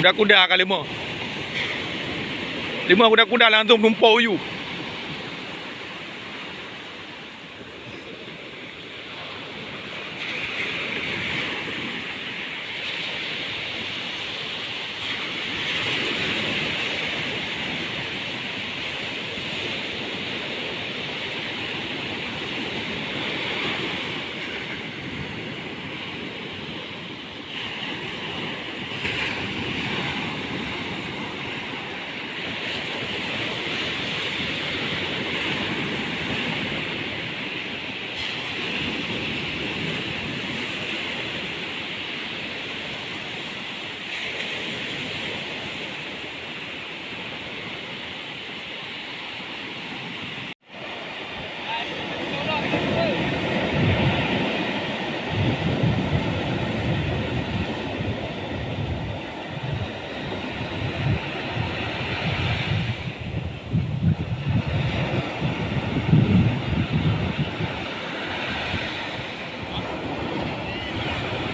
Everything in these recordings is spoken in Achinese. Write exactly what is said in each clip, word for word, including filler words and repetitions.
Kuda-kuda ka lima. Lima kuda-kuda langsung tumpok u yue.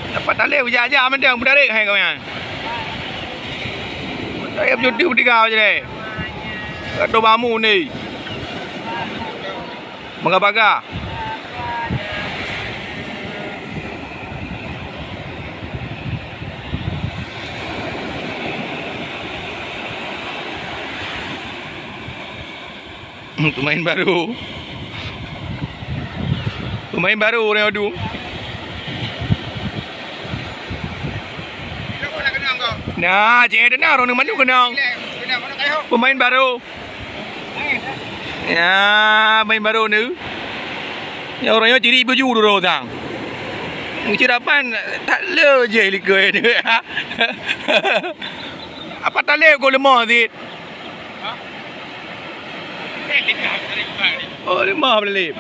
Dapat talé uja-uja mantong peudarek hai kawan. Saya bercuti bertiga aja deh. Atau bamu ni. Baga-baga. Pemain baru. Pemain baru orang adu. Nah, cik ada nah orang mandum kenang. Pemain baru. Ya, main baru ni. Ya, orang yang ciri baju dulu orang. Ngecil dapan tak le je likoi ni. Apa talib kau lemah sit? Oh, lemah belip.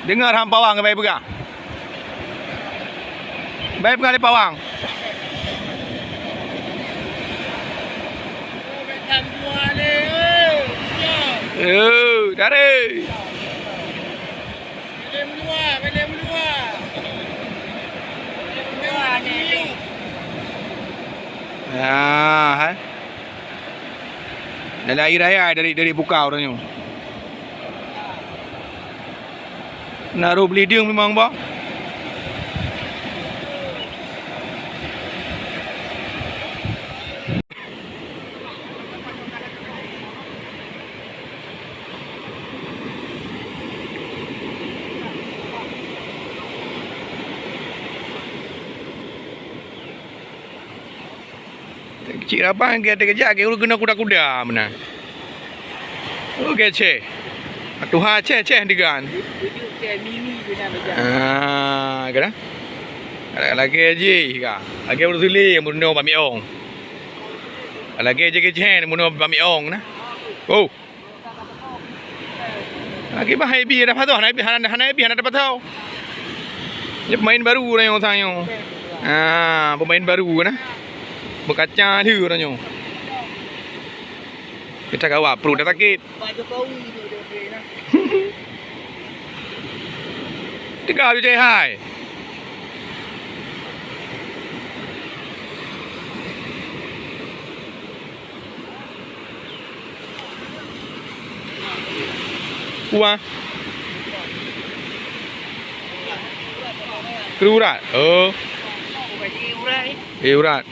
Dengar ham pawang keubai peugah. Bai peugah lé pawang. Eh, tarik. Ah, hai. Dalam air raya dari, dari buka orang nyoe. Naroh bleeding memang bah. Cik Raban gata keujak, gata ureueng keunoe kuda-kuda meunan. Oh, keceh. Tuha ceh-ceh digan. Ah, kena. Lagèe jih ka. Lagèe ureueng suli bunoe bak miong. Lagèe jih keceh bunoe bak miong nah. Oh. Lagi bah hai bi dah patuh, hai bi hana, hana bi hana tapatau. Nyoe pemain baru orang nyoe sang nyoe. Ha, pemain baru nah. Berkaca lé orang nyoe. Kita gawa perut dah sakit. Pak Jokowi tu dia beri nah. Tiga tu cai hai. Kuah. Keu urat. Oh. Eh, urat.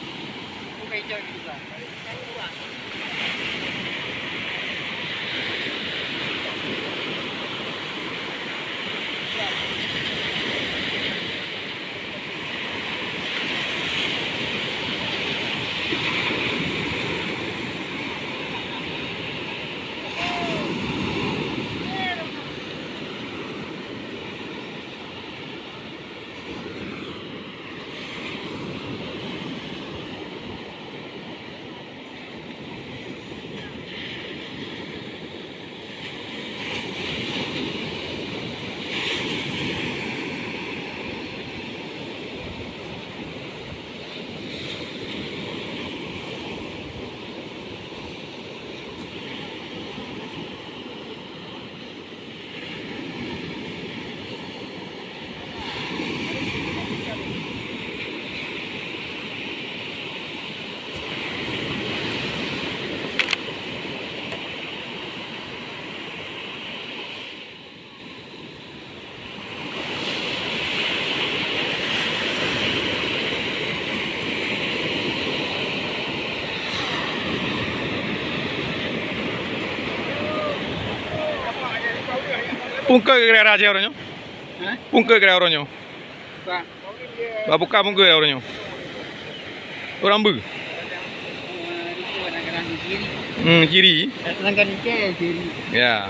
Pungke geura raja uroe nyoe. Hah? Pungke geura uroe nyoe. Bukan. Ba buka pungke uroe nyoe. Ureueng beu. Hmm, ciri. Sedangkan ni ciri. Ya.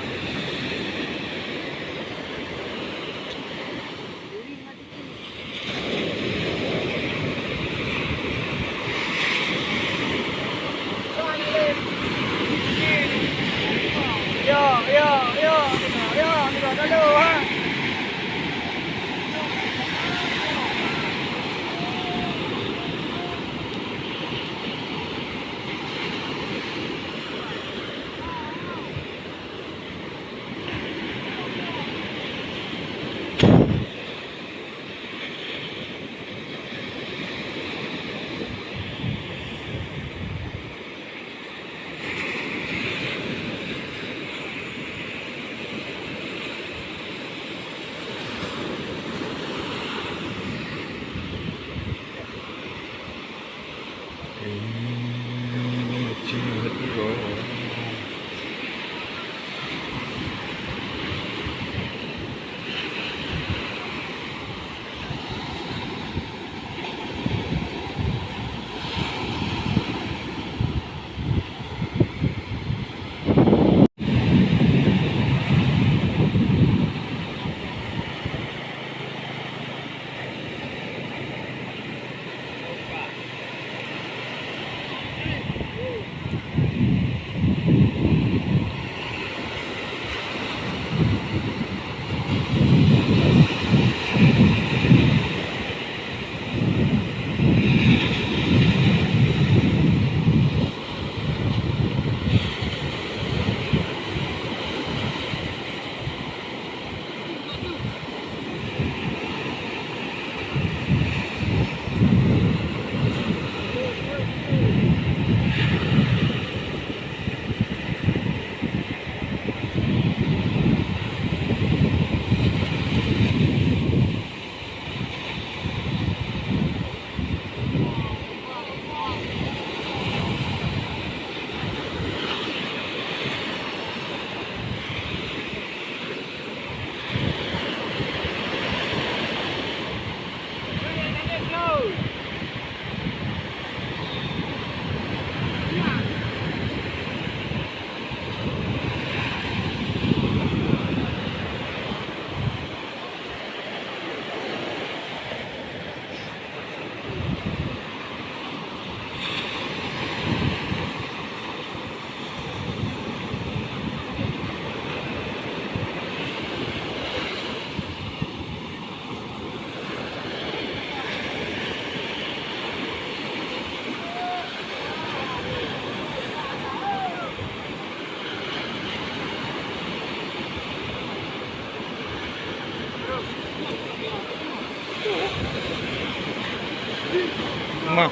Nah.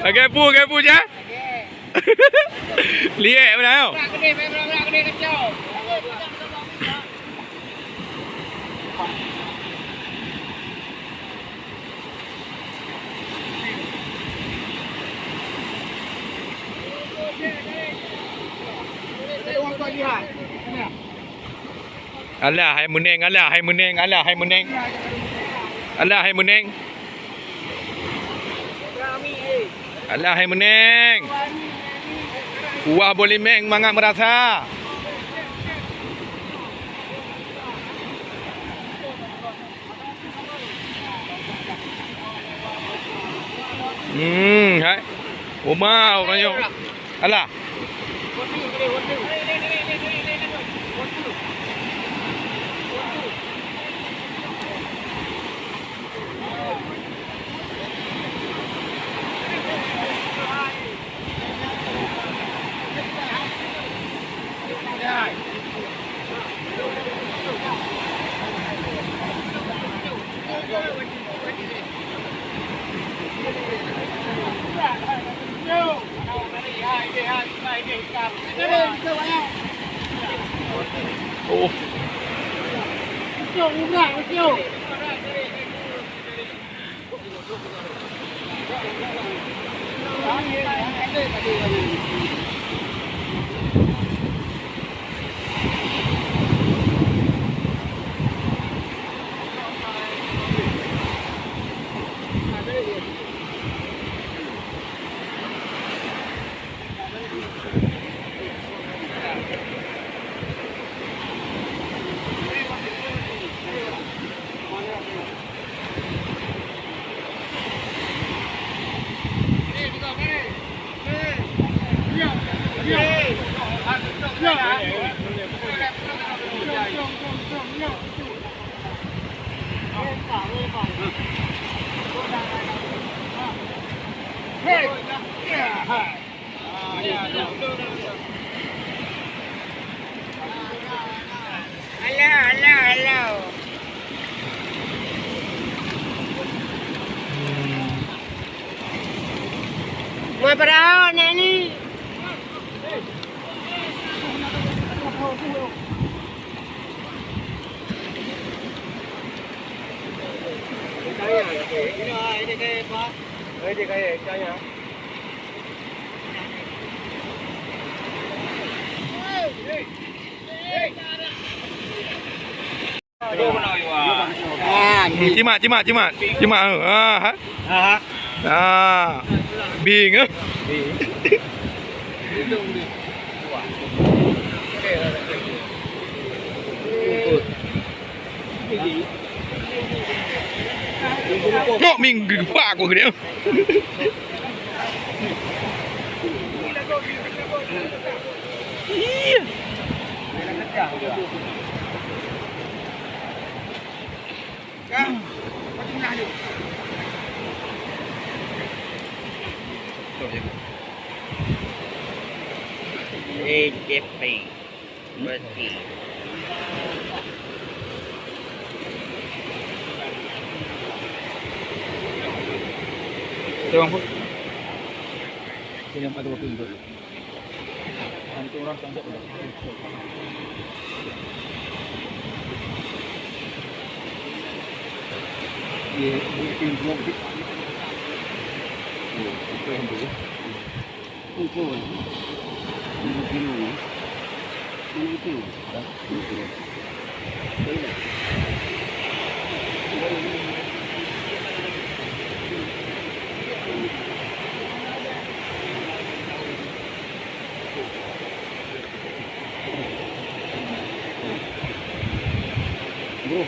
Oke, pu, oke, pu, ya. Liek beuna, yo. Alah hai meuneng, alah hai meuneng, alah hai meuneng. Alah hai meuneng. Alah hai meuneng. Kuah boh limeng mangat meurasa. Hmm, hai. Oma, orang nyoe. Alah. Oh. Halo, halo, halo. Mau perahu nak ni? Hmm, cimat, cimat, cimat. Cimat, ha. Ha. Ha. Bing, eh. Ngok minggu pak aku gede. Iya. Eh, Jeffrey. Berarti. Tolong, Bu. Ini yang ada waktu itu. Nanti orang tangkap udah. Iya, mungkin dua begitu. Oh, itu yang dulu. Kumpul. Lima kilo ni. Mana itu? Dah. Lima kilo. Bro.